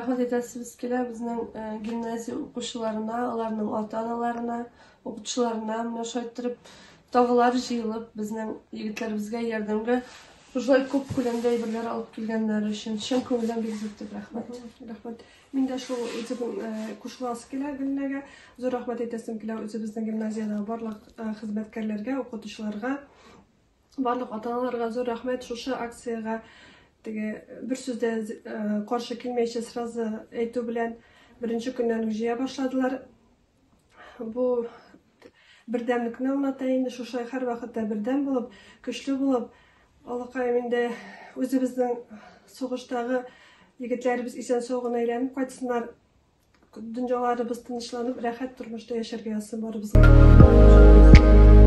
Рәхмәт әйтәсебез килә безнең гимназия укучыларына, аларның ата-аналарына, укытучыларына. Менә шулай иттереп тагылар җыелып безнең егетләребезгә ярдәмгә шулай күп күләмдә әйберләр алып килгәннәре өчен чын күңелдән бик зур итеп рәхмәт. Рәхмәт. Мин дә шул үзем кушыласы килә Гөлнәгә. Зур рәхмәт әйтәсем килә үзебезнең гимназиядәге барлык хезмәткәрләргә, укытучыларга. Барлык ата-аналарга зур рәхмәт шушы акциягә теге бер сүз дә каршы килмәйчә сразу әйтү белән беренче көннән үк җыя башладылар. Бу бердәмлекне аңлата инде, шушылай һәрвакытта бердәм булып, көчле булып, Аллакаем инде үзебезнең сугыштагы егетләребез исән-сау гына әйләнеп кайтсыннар. Дөньяларыбыз тынычланып, рәхәт тормышта яшәргә язсын барыбызга.